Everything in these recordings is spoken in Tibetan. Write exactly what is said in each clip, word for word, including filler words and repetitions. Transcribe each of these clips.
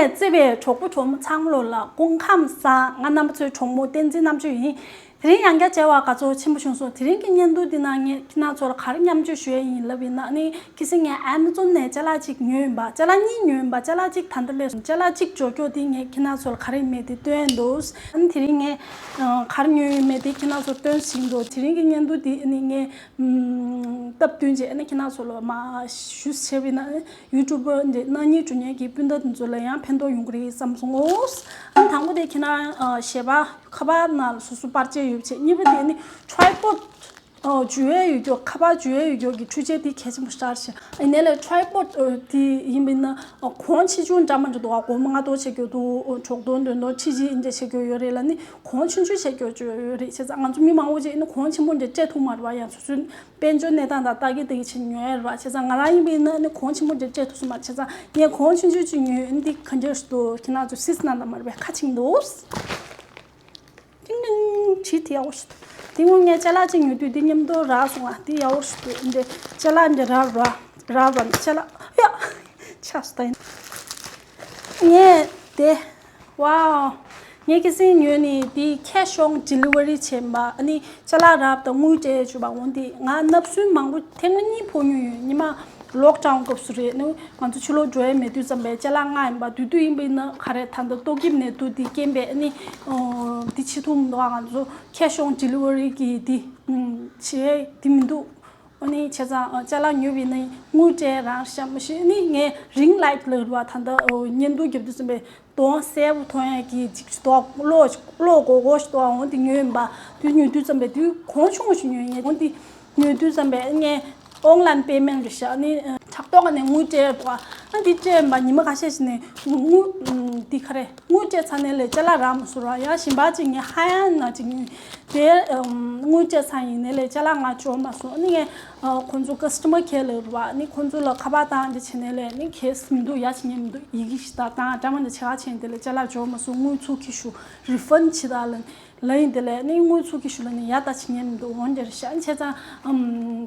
བརྩེ་བའི་གྲོགས་པོ་གྲོགས་མོ་ཚང་མ་ལོ་ལ་སྐུ་ཁམས་བཟང་། ང་རྣམ་པ་ཚོའི་གྲོགས་མོ་བསྟན་འཛིན་རྣམ་དཔྱོད་ཡིན། དེ་རིང་ཡང་བསྐྱར་མཇལ་བ་དགའ་ཚོར་ཆེན་པོ་བྱུང་སོང་། དེ་རིང་གི་བརྙན་ཐུང་འདི་ནང་ངས་ཁྱེད་རང་ཚོ་ལ་ག་རེ་མཉམ་སྤྱོད་ཞུ་ཡས་ཡིན་ལབ་ཡིན་ན། ཨ་ནི་ཁ་སང་ངས་ཨེ་མ་ཛོན་ནས་ཅ་ལག་ཅིག་ཉོས་ཡིན་པ། ཅ་ལག་གཉིས་ཉོས་ཡིན་པ། ཅ་ལག་གཅིག་ད་ལྟ་སླེབས་སོང་། ཅ་ལག་གཅིག་འབྱོར་ཀྱོག་དེ་ངས་ཁྱེད་རང་ཚོ་ལ་ག་རེ་ཡིན་མེད་དེ་སྟོན་འདུག་ཨ་ནི་དེ་རིང་ངས་ཨ་ག་རེ་ཉོས་ཡིན་མེད་དེ་ཁྱེད་རང་ཚོ་སྟོན་ཟིན་འདུག་དེ་རིང་གི་བརྙན་ཐུང་དེ་ཨ་ནི་ངས་ཨམ་སྟབས་བསྟུན་བྱས་ཨ་ནི་ཁྱེད་རང་ཚོ་ལ་མར་ཞུས་བྱས་པ་ཡིན་ན། ཡུ་ཊུབ་པར་འདི་སྣང་བརྙན་བསྐྲུན་མཁན་གྱི་སྤུན་ཟླ་དེ་ཚོ་ལ་ཡང་ཕན་ཐོགས་ཡོང་གི་རེད་བསམ་སོང་ངོ་། ཨ་ནི་དང་པོ་དེ་ཁྱེད་རང་ཨ་ཞལ་པར་ཁ་པར་ནང་ལ་སོ་སོ་པར་ཆས་ཡོད་བྱས། གཉིས་པ་དེ་ནི་ཊི་རའི་པོཌ་ཨ་འཇུ་ཡས་ཡོད་ཀྱོག་ཁ་པར་འཇུ་ཡས་ཡོད་ཀྱོག་གི་འཕྲུལ་ཆས་དེ་གལ་ཆེན་པོ་ཞེ་དྲག་རེད་ཤག་ཡིན་ནའི་ལས་ཊི་རའི་པོཌ་ཨ་དེ་ཡིན་པ་ཡིན་ན་ཨ་གོང་ཆེ་ཆུང་འདྲ་མི་འདྲ་འདུག་ཨ་སྒོར་མོ་ལྔ་སྟོང་བྱེད་ཀྱོག་འདུག་ཨ་དྲུག་སྟོང་བདུན་སྟོང་ཁྲི་གཅིག་འདི་འདྲ་བྱེད་ཀྱོག་ཡོད་རེད་ལ། ནི་གོང་ཆུང་ཆུང་བྱེད་ཀྱོག་ཅིག་ཡོད་རེད། བྱས་ཙང་ང་ཚོ་མི་མང་པོ་ཅིག་ནི་གོང་ཆེན་པོ་འདྲ་སྤྲད་ཐུབ་མ་རེད་པ། ཡང་སོ་སོའི་དཔལ་འབྱོར་གནས་སྟངས་དང་ལྟ་གི་ལྟ་གི་བྱས་ཉོ་ཡ་རེད་པ། བྱས་ཙང་ང་རང་ཡིན་པ་ཡིན་ན་ནི་གོང་ཆེན་པོ་འདྲ་སྤྲད་ཐུབ་ས་མ་རེད། བྱས་ཙང་ངས་གོང་ཆུང་ཆུང་ཅིག་ཉོས། འདི་ག་འདྲ་ཞིག་འདུག་ཁྱེད་རང་ཚོ་གཟིགས་གནང་དང་མ་རེད་པས། ཁ་ཆེན་འདུག་ཏིང་ཏིང་། བྲིས་དེ་ཡག་པོ་ཞིག་འདུག་དེ་སྔོན་ངས་ཅ་ལག་ཅིག་ཉོ་དུས་འདི་མཉམ་དུ་རག་སོང་ང་། འདི་ཡག་པོ་ཞིག་འདུག་འདི་ཅ་ལག་འདི་རག་རག་རག་རག་ཅ་ལག་ཡ། ཆགས་སོང་ད་ཡིན། ངས་དེ། ཝའོ། ངས་ཁ་སང་ཉོས་ནི་འདི་cash on delivery བྱས་པ། ཨ་ནི་ཅ་ལག་རག་དང་དངུལ་སྤྲད་བཅུག་པ། འོ་འདི་ང་ནབ་སུན་མང་པོ་ཐེངས་གཉིས་ཕོག་མྱོང་ཡོད། ཉི་མ་ལོག་ཌའོན་སྐབས་སུ་རེད། ནི་ང་ཚོ་ཕྱི་ལོགས་འགྲོ་ཡ་མེད་དུས་ཙམ་པས་ཅ་ལག་མངགས་ཡིན་པ། དེ་དུས་ཡིན་པ་ཡིན་ན་ག་རེ་ད་ལྟ་ཏོག་དབྱིབས་ནད་དུག་འདི་རྐྱེན་པས་ཨ་ནི་འདི་བྱེད་ཐུབ་མི་འདུག་ང་ཚོ་cash on delivery གི་འདི་བྱེད་འདི་མི་འདུག་ཨ་ནི་བྱས་ཙང་ཅ་ལག་ཉོས་པ་ཡིན་ན་དངུལ་སྤྲད་རང་ཤ་མ་ཤི། ཨ་ནི་ངས་རིང་ལའིཊ་ལབ་རེད་པ། ད་ལྟ་བརྙན་ཐུང་རྒྱབ་དུས་ཙམ་པས་གདོང་གསལ་པོ་མཐོང་ཡ་གི་ཅིག་ཅིག་འདུག་གློག་གློག་སྒོར་སྒོར་ཞིག་འདུག་འོ་དེ་ཉོས་ཡིན་པ། དེ་ཉོ་དུས་ཙམ་པས་དེ་གོང་ཆུང་བ་ཞིག་ཉོས་ཡིན། འོ་དེ་ཉོ་དུས་ཙམ་པས་ངས་online payment རེད་ཤག་ཨ་ནི་ཕྲག་ཐོག་ནས་དངུལ་སྤྲད་འདུག་ཨ་འདི་སྤྲད་ཡིན་པ་ཉི་མ་ཁ་ཤས་ཤིག་ནས་དངུལ་འདི་ག་རེ། དངུལ་སྤྲད་ཚར་ནས་ལས་ཅ་ལག་རག་མ་སོང་ར། ཡང་གཞན་པ་ཅིག་ངས་ཧ་ཡང་ན་ཅིག་ཉོས། དེ་ཨམ་དངུལ་སྤྲད་ཚར་ཡིན་ནའི་ལས་ཅ་ལག་ང་འབྱོར་མ་སོང་། ཨ་ནི་ངས་ཨ་ཁོང་ཚོ་customer care ལབ་རེད་པ། ཨ་ནི་ཁོང་ཚོ་ལ་ཁ་པར་བཏང་དེ་བྱས་ནའི་ལས་ནི་གལ་སྲིད་མི་འདུག་ཡ་བྱེད་མཁན་མི་འདུག་ཡི་གེ་ཞིག་དང་བཏང་འདྲ་མ་འདྲ་བྱེད་ག་བྱས་ནས་དེ་ལས་ཅ་ལག་འབྱོར་མ་སོང་། དངུལ་ཚུར་ཁྱེར་ཤོག refund བྱེད་དང་ལབ་ལབ་ཡིན། དེ་ལས་ནི་དངུལ་ཚུར་ཁྱེར་ཤོག་ལབ་ནས་ཡ་ད་བྱེད་མཁན་མི་འདུག་འོན་ཏེ་རེད་ཤག་བྱས་ཙང་ཨམ་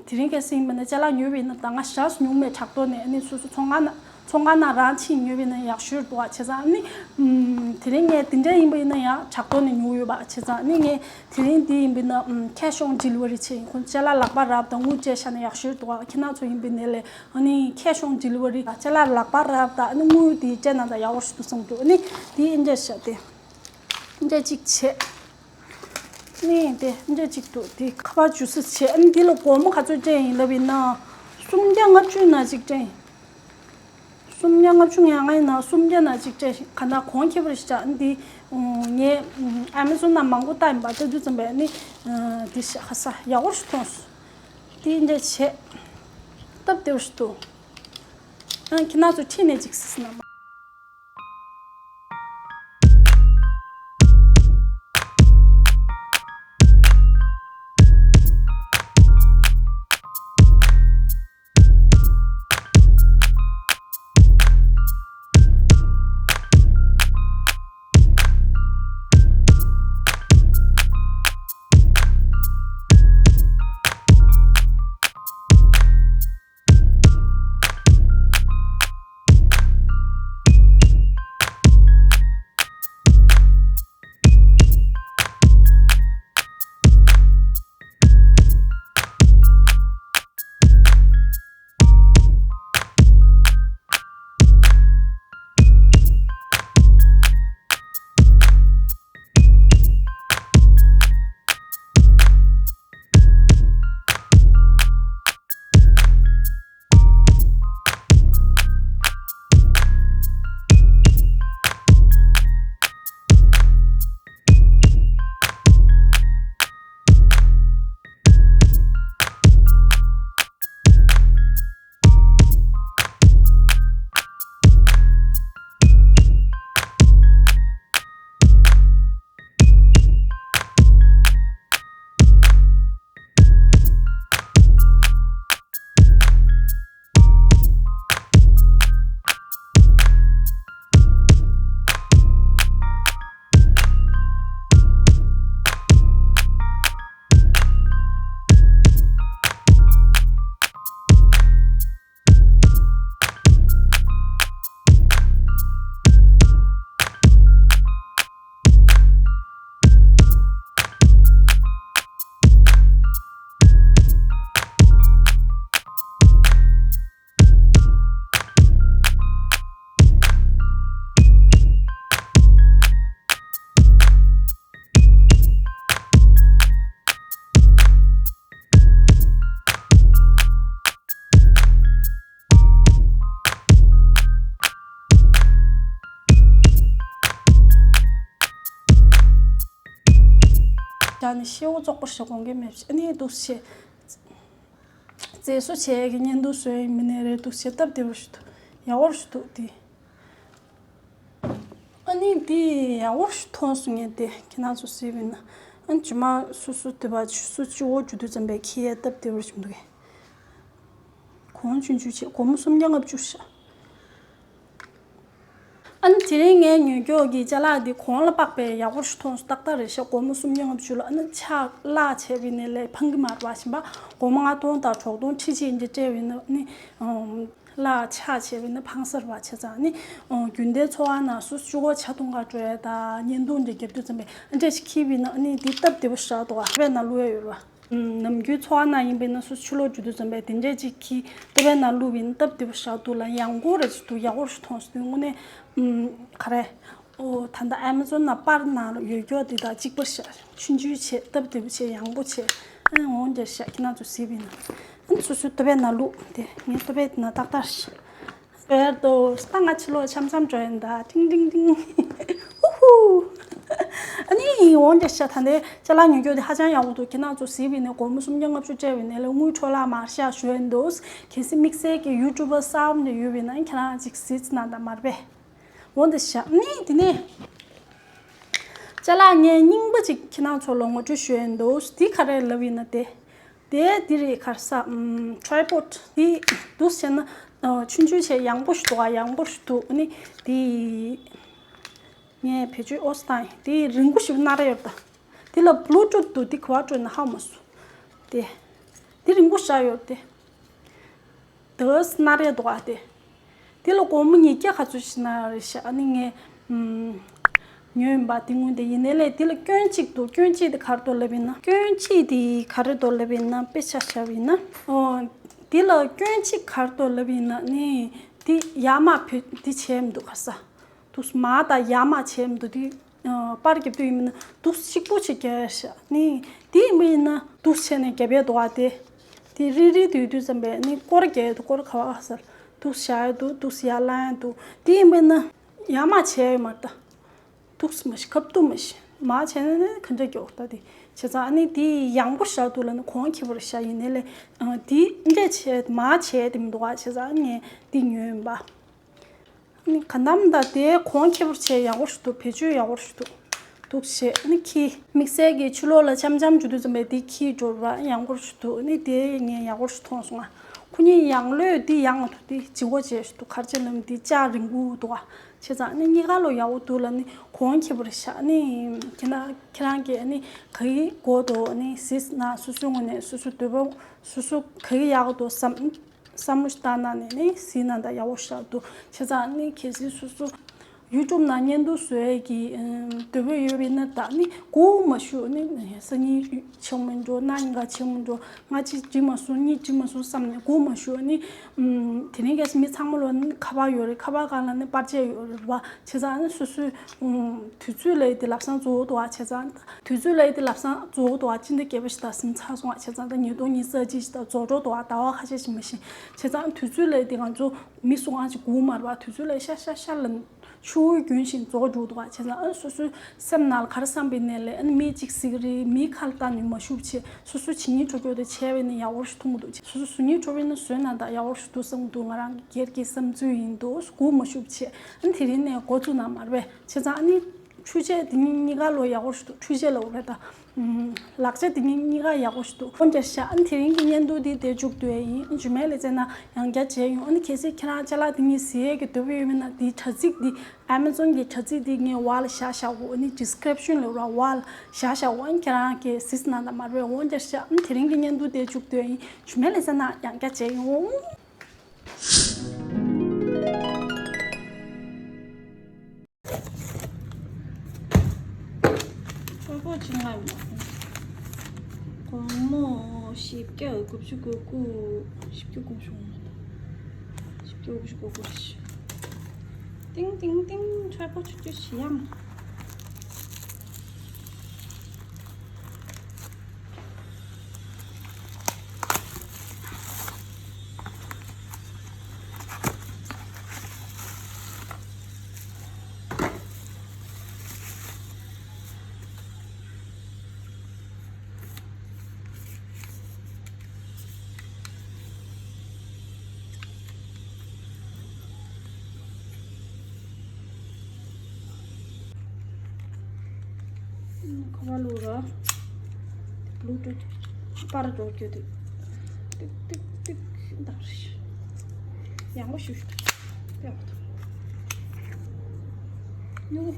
དེ་རིང་ཁ་སང་ཡིན་པ་ན་ཅ་ལག་ཉོས་པ་ཡིན་ན་ད་ང་ཞག་སུ་ཉུང་མེད་ཕྲག་དོག་ནས་ཨ་ནི་སོ་སོ་ཚོང་ཁང་ནང་ཚོང་ཁང་ནང་རང་ཕྱིན་ཉོས་པ་ཡིན་ན་ཡག་ཤོས་འདུག་བ། བྱས་ཙང་ནི་ཨམ་དེ་རིང་ངས་དེ་འདྲ་ཡིན་པ་ཡིན་ན་ཡང་ཕྲག་དོག་ནས་ཉོས་ཡོད་པ། བྱས་ཙང་ནི་ངས་དེ་རིང་འདི་ཡིན་པ་ཡིན་ན་ཨམ་cash on delivery བྱས་ཡིན། ཁོང་ཅ་ལག་ལག་པར་རག་དང་དངུལ་སྤྲད་བཞག་ན་ཡག་ཤོས་འདུག་བ། ཁྱེད་རང་ཚོ་ཡིན་པ་ཡིན་ན་ལས་ཨ་ནི་cash on delivery ཅ་ལག་ལག་པར་རག་དང་ཨ་ནི་དངུལ་དེ་སྤྲད་ན་ད་ཡག་པོ་ཞིག་འདུག་བསམ་འདུག་ཨ་ནི་དེ་འདྲ་བྱས་ཏེ། འདྲ་གཅིག་བྱས། ནི་དེ་འདྲ་གཅིག་འདུག་དེ་ཁ་པར་འཇུ་ས་བྱས། ཨ་ནི་དེ་ལ་སྒོར་མོ་ག་ཚོད་སྤྲད་ཡིན་ལབ་ཡིན་ན། སུམ་བརྒྱ་ལྔ་བཅུ་ན་གཅིག་སྤྲད་ཡིན། སུམ་བརྒྱ་ལྔ་བཅུ་ཡང་ང་ཡིན་ན་སུམ་བརྒྱ་ན་གཅིག་སྤྲད་ཤིང་ག་ན་གོང་ཁེ་པར་ཞིག་བྱ། ཨ་ནི་དེ་ངས་ཨ་མེ་ཛོན་ནང་མང་པོ་བལྟ་ཡིན་པ། བལྟ་དུས་ཙམ་པས་ནི་དེ་ཤ་ཧ་ས་ཡག་པོ་ཞིག་མཐོང་སོང་། དེ་འདྲ་བྱས། སྟབས་བདེ་པོ་ཞིག་འདུག་ཨ་ཁྱེད་རང་ཚོ་ཁྲིད་ནས་གཅིག་སྲིད་ན་མ། བཞག་ནས་ཤེའུ་བཙོག་པོ་ཞིག་གོན་གི་མེད་པ་ཞིག་ཨ་ནི་འདུག་སེ་བྱས། མཛེས་བཟོ་བྱས་ཀྱི་བརྙན་ཐུང་བཟོས་ཡིན་མིན་ནའི་རེད། འདུག་སེ་སྟབས་བདེ་པོ་ཞིག་འདུག་ཡག་པོ་ཞིག་འདུག་དེ། ཨ་ནི་དེ་ཡག་པོ་ཞིག་མཐོང་སོང་ངས་དེ་ཁྱེད་རང་ཚོ་གཟིགས་པ་ཡིན་ན། ཨ་ནི་རྗེས་མ་སོ་སོ་དེ་བ་སོ་སོ་སྤྱི་བོ་འཇུ་དུས་ཙམ་པའི་ཁྱི་ཡ་སྟབས་བདེ་པོ་ཞིག་མི་འདུག་གས། གོང་ཆུང་ཆུང་བྱས་སྒོར་མོ་སུམ་བརྒྱ་ལྔ་བཅུ་ཤག་ཨ་ནི་དེ་རིང་ངའི་ཉོས་ཀྱོག་གི་ཅ་ལག་འདི་གོང་ལ་དཔག་པའི་ཡག་པོ་ཞིག་མཐོང་སོང་། ཏག་ཏག་རེད་ཤག་སྒོར་མོ་སུམ་བརྒྱ་ལྔ་བཅུ་ལ་ཨ་ནི་ཆ་གླ་བྱས་པ་ཡིན་ནའི་ལས་ཕངས་ཀྱི་མ་རེད་པ། གཞན་པ་སྒོར་མོ་ལྔ་སྟོང་དང་དྲུག་སྟོང་ཁྲི་གཅིག་འདི་སྤྲད་པ་ཡིན་ན་ཨ་ནི་གླ་ཆ་བྱས་པ་ཡིན་ན་ཕངས་ས་རེད་པ། བྱས་ཙང་ཨ་ནི་རྒྱུན་ལྡན་འཚོ་བ་ནང་སུ་ཆུ་ཁོལ་ཇ་འཐུང་ག་འགྲོ་ཡ་དང་བརྙན་ཐུང་འདི་རྒྱབ་དུས་ཙམ་པས་ཨ་འདྲས་ཞིག་འཁྱེར་བ་ཡིན་ན་ཨ་ནི་འདི་སྟབས་བདེ་པོ་ཞིག་འདུག་ག་དེ་བས་ན་བླུག་ཡ་ཡོད་རེད་པ། ནམ་རྒྱུན་འཚོ་བ་ནང་ཡིན་པས་ན་སུ་ཕྱི་ལོགས་འགྲོ་དུས་ཙམ་པས་དེ་འདྲས་ཅིག་གིས་ལྟེ་བའི་ནང་བླུགས་པ་ཡིན་ན་སྟབས་བདེ་པོ་ཞིག་འདུག་ལ། ཡང་སྒོ་རེ་ཅིག་འདུག་ཡག་པོ་ཞིག་མཐོང་སོང་། དངོས་གནས་ཨམ་ག་རེ། ཨོ་ད་ལྟ་ཨེ་མ་ཛོན་ནང་པར་ནང་ཡོད་ཀྱོག་དེ་དང་གཅིག་པ་ཞིག་ཆུང་ཆུང་བྱས་སྟབས་བདེ་པོ་བྱས་ཡང་པོ་བྱས། ཨ་འོང་རྒྱ་ཞག་ཁྱེད་རང་ཚོ་གཟིགས་པ་ཡིན་ན། ཨ་སོ་སོའི་ལྟེ་བའི་ནང་བླུགས་དེ་ངའི་ལྟེ་བའི་ནང་ཏག་ཏག་ཞིག་བེར་དོ་སྟ་ང་ཕྱི་ལོགས་འཆམ་འཆམ་འགྲོ་ཡིན་ད། ཏིང་ཏིང་ཏིང་། ཧུ་ཧུ། ཨ་ནི་འོང་རྒྱ་ཤ་ད་ནས་ཅ་ལག་ཉོ་རྒྱུ་དེ་ཧ་ཅང་ཡག་པོ་འདུག་ཁྱེད་རང་ཚོ་གཟིགས་པ་ཡིན་ན་སྒོར་མོ་སུམ་བརྒྱ་ལྔ་བཅུ་སྤྲད་པ་ཡིན་ན་ལས་དངུལ་འཕྲོ་བརླག་མ་བཞག་ཞུ་ཡིན་འདུག་གལ་སྲིད་དམིགས་བསལ་གྱི་ཡུ་ཊུབ་པ་གསར་པ་འདི་ཡོད་པ་ཡིན་ན་ཁྱེད་རང་ཅིག་གཟིགས་གནང་དང་མ་རེད་པས། འོང་རྒྱ་ཤ་ནི་དེ་ནས་ཅ་ལག་ངས་རྙིང་པ་ཅིག་ཁྱེད་རང་ཚོ་ལ་ངོ་སྤྲོད་ཞུ་ཡིན་འདུག་འདི་ག་རེ་ལབ་ཡིན་ན་དེ། དེ་འདི་རེད་ག་རེ་ཟ། ཨམ་ཁྲའི་པོཌ་འདི་འདུག་སེ་བྱས་ན་ཨ་ཆུང་ཆུང་བྱས་ཡང་པོ་ཞིག་འདུག་ཨ་ཡང་པོ་ཞིག་འདུག་ཨ་ནི་འདི་ངས་བེད་སྤྱོད་ཨོ་སི་བཏང་ཡིན། འདི་རིང་པོ་ཞིག་ནར་ཡོད་ད། འདི་ལ་བླུ་ཊུཐ་འདུག་འདི་ག་པར་འགྲོ་ན་ཧ་མ་སོང་། དེ་འདི་རིང་པོ་བཞག་ཡོད་དེ། དེ་ནར་ཡོད་འདུག་ཨ་དེ། དེ་ལ་སྒོར་མོ་ཉིས་བརྒྱ་ག་ཚོད་ཞིག་ནར་རེད་ཤག་ཨ་ནི་ངས་ཨམ་ཉོས་ཡིན་པ་དེ་སྔོན་དེ་ཡིན་ནའི་ལས་དེ་ལ་སྐྱོན་གཅིག་འདུག་སྐྱོན་གཅིག་དེ་ག་རེ་འདུག་ལབ་ཡིན་ན། སྐྱོན་གཅིག་དེ་ག་རེ་འདུག་ལབ་ཡིན་ན་དཔེ་ཆ་བཞག་པ་ཡིན་ན། ཨོ། དེ་ལ་སྐྱོན་གཅིག་ག་རེ་འདུག་ལབ་ཡིན་ན་ནི་དེ་ཡར་མར་བུད་དེ་བྱས་མི་འདུག་ག་རེ་ཟ། འདུག་མར་དང་ཡར་མར་བྱས་མི་འདུག་དེ་ཨ་པར་རྒྱབ་དུས་ཡིན་མིན་ན་འདུག་གཅིག་པོ་ཅིག་རྒྱབ་ཤག་ནི་དེ་ཡིན་པ་ཡིན་ན་འདུག་བྱས་ནས་རྒྱབ་པའི་འདུག་ཨ་དེ། དེ་རིལ་རིལ་དུས་དུས་ཙམ་པས་ནི་སྐོར་རྒྱག་ཡ་འདུག་སྐོར་ག་བ་ག་ས་འདུག་བཞག་ཡ་འདུག་འདུག་ཡར་ལངས་ཡ་འདུག་དེ་ཡིན་པ་ཡིན་ན་ཡར་མར་བྱས་ཡོད་མ་རེད་ད། འདུག་མ་ཤི་ཁབ་ཏུ་མ་ཤི་མར་བྱས་ན་ནི་ག་འདྲ་རྒྱག་ད་དེ། བྱས་ཙང་ཨ་ནི་དེ་ཡང་པོ་བཞག་འདུག་ལ་ནི་གོང་ཁེ་པོར་བཞག་ཡིན་ནའི་ལས་ཨ་དེ་འདྲས་བྱས་མར་བྱས་དེ་མི་འདུག་ཨ། བྱས་ཙང་ངས་དེ་ཉོས་ཡིན་པ། ཨ་ནི་ག་འདམ་ད་དེ་གོང་ཁེ་པོར་བྱས་ཡག་པོ་ཞིག་འདུག་བེད་སྤྱོད་ཡག་པོ་ཞིག་འདུག་འདུག་བྱས་ཨ་ནི་ཁྱི་དམིགས་བསལ་གྱི་ཕྱི་ལོགས་ལ་འཆམ་འཆམ་འཇུ་དུས་ཙམ་པས་དེ་ཁྱི་འགྲོ་ར་ཡག་པོ་ཞིག་འདུག་ཨ་ནི་དེ་ངས་ཡག་པོ་ཞིག་མཐོང་སོང་ང་། ཁོ་གཉིས་ཡང་ལོས་དེ་ཡང་འདུག་དེ་བྱི་བོ་བྱས་ཞིག་འདུག་ག་རེ་བྱས་ལབ་ན་དེ་ལྕགས་རིང་པོ་འདུག་ཨ། བྱས་ཙང་ཨ་ནི་གཉིས་ཀ་ལོ་ཡག་པོ་འདུག་ལ་ནི་གོང་ཁེ་པོར་བཞག་ཨ་ནི་ཁྱེད་རང་ཁྱེད་རང་གིས་ཨ་ནི་ག་གི་དགོས་འདུག་ཨ་ནི་གཟིགས་ན་སོ་སོའི་ངོས་ནས་སོ་སོ་འདོད་པ་སོ་སོ་ག་གི་ཡག་འདུག་བསམ། བསམ་བློ་ཞིག་བཏང་ན་ནས་ནི་གཟིགས་ན་ད་ཡག་པོ་ཞིག་འདུག་བྱས་ཙང་ནི་གལ་སྲིད་སོ་སོ་ཡུ་ཊུབ་ནང་བརྙན་ཐུང་བཟོ་ཡས་ཀྱི་ཨམ་འདོད་པ་ཡོད་པ་ཡིན་ན་ད་ནི་སྒུག་མ་བཞུགས། ནི་སང་ཉིན་ཕྱིན་མི་འགྲོ་གནངས་ཉིན་ག་ཕྱིན་མི་འགྲོ་སྔ་ཕྱི་འགྲིག་མ་སོང་གཉིས་འགྲིག་མ་སོང་བསམ་ནས་སྒུག་མ་བཞུགས། ནི་ཨམ་དེ་རིང་གལ་སྲིད་མི་ཚང་མ་ལོ་ནི་ཁ་པར་ཡོད་རེད། ཁ་པར་སྒང་ལ་ནི་པར་ཆས་ཡོད་རེད་བ། བྱས་ཙང་ནི་སོ་སོའི་ཨམ་དུས་ཚོད་ལ་ཡི་དེ་ལབ་སང་རྫོགས་འདུག་བ། བྱས་ཙང་དུས་ཚོད་ལ་ཡི་དེ་ལབ་སང་རྫོགས་འདུག་བ། སྤྱི་ཟླ་བརྒྱད་པ་ཞིག་ད་ཟིན་ཚར་སོང་བ། བྱས་ཙང་ད་ཉིས་སྟོང་ཉི་ཤུ་རྩ་གཅིག་ཞིག་ད་རྫོགས་འགྲོ་འདུག་བ། ཟླ་བ་ཁ་ཤས་ཤིག་མ་ཤེས། བྱས་ཙང་དུས་ཚོད་ལ་ཡི་དེ་ང་ཚོ་མི་སུ་གང་ཞིག་སྒུག་མ་རེད་བ། དུས་ཚོད་ལ་ཤ་ཤ་ཤ་ལ་ཆུ་བོ་རྒྱུན་བཞིན་རྫོགས་འགྲོ་འདུག་བ། བྱས་ཙང་ཨ་སོ་སོའི་སེམས་ནང་ལ་ག་རེ་བསམ་པའི་ནས་ལས་ཨ་ནི་མི་གཅིག་གཟིགས་རེད། མིའི་ཁ་ལ་བལྟས་ནས་མ་བཞུགས་བྱས། སོ་སོ་བྱེད་སྙིང་འདོད་ཀྱོག་དེ་བྱས་པས་ན་ཡག་པོ་ཞིག་མཐོང་གི་འདུག་སོ་སོ་བཟོ་སྙིང་འདོད་པས་ན་བཟོས་ན་ད་ཡག་པོ་ཞིག་འདུག་བསམ་གྱི་འདུག་ང་རང་གི་སྒེར་གྱི་བསམ་ཚུལ་ཡིན་འདུག་སྒུག་མ་བཞུགས་བྱས་ཨ་ནི་དེ་རིང་ནས་འགོ་བཙུགས་ན་མ་རེད་པས། བྱས་ཙང་ཨ་ནི་འཕྲུལ་ཆས་དེ་གཉིས་གཉིས་ཀ་ལོ་ཡག་པོ་ཞིག་འདུག་འཕྲུལ་ཆས་ལ་འོ་རེད་ད། ཨུམ། ལག་ཆ་དེ་གཉིས་གཉིས་ཀ་ཡག་པོ་ཞིག་འདུག་འོ་འདིར་བཞག་ཨ་ནི་དེ་རིང་གི་བརྙན་ཐུང་འདི་དེར་མཇུག་བསྡུ་ཡས་ཡིན། ཨ་ནི་རྗེས་མའི་ལེ་ཚན་ནང་ཡང་བསྐྱར་མཇལ་ཡོང་། ཨ་ནི་གལ་སྲིད་ཁྱེད་རང་ཅ་ལག་དེ་གཉིས་གཟིགས་ཡས་ཀྱི་འདོད་པ་ཡོད་མིན་ན་དེའི་དྲ་ཚིགས་འདི་ཨེ་མ་ཛོན་གྱི་དྲ་ཚིགས་འདི་ངས་འོག་ལ་བཞག་བཞག་གོ་ཨ་ནི་ཌི་སི་ཀི་རིབ་ཤན་ལ་ར་འོག་ལ་བཞག་བཞག་གོ་ཨ་ནི་ཁྱེད་རང་གིས་གཟིགས་གནང་དང་མ་རེད། འོ་འདིར་བཞག་ཨ་ནི་དེ་རིང་གི་བརྙན་ཐུང་དེར་མཇུག་བསྡུ་ཡས་ཡིན། རྗེས་མའི་ལེ་ཚན་ནང་ཡང་བསྐྱར་མཇལ་ཡོང་། ཆོས་པོ་ཆེ་ལྔ་ཡོད་མ་སོང་། སྒོར་མོ་བཞི་བརྒྱ་དགུ་བཅུ་གོ་དགུ། བཞི་བརྒྱ་དགུ་བཅུ་གོ་དགུ། བཞི་བརྒྱ་དགུ་བཅུ་གོ་དགུ་རེད། ཏིང་ཏིང་ཏིང་། ཆོས་པོ་ཆུ་ཆུ་ཞི་ཡང་། ཁ་བ་ལུག་ར། ལུག་ཏུ་པར་འགྲོ་རྒྱུ་དེ། ཏིག་ཏིག་ཏིག་འདར། ཡང་བ་ཞུ་ཞུ། ཡག་པོ་འདུག་ཉུ།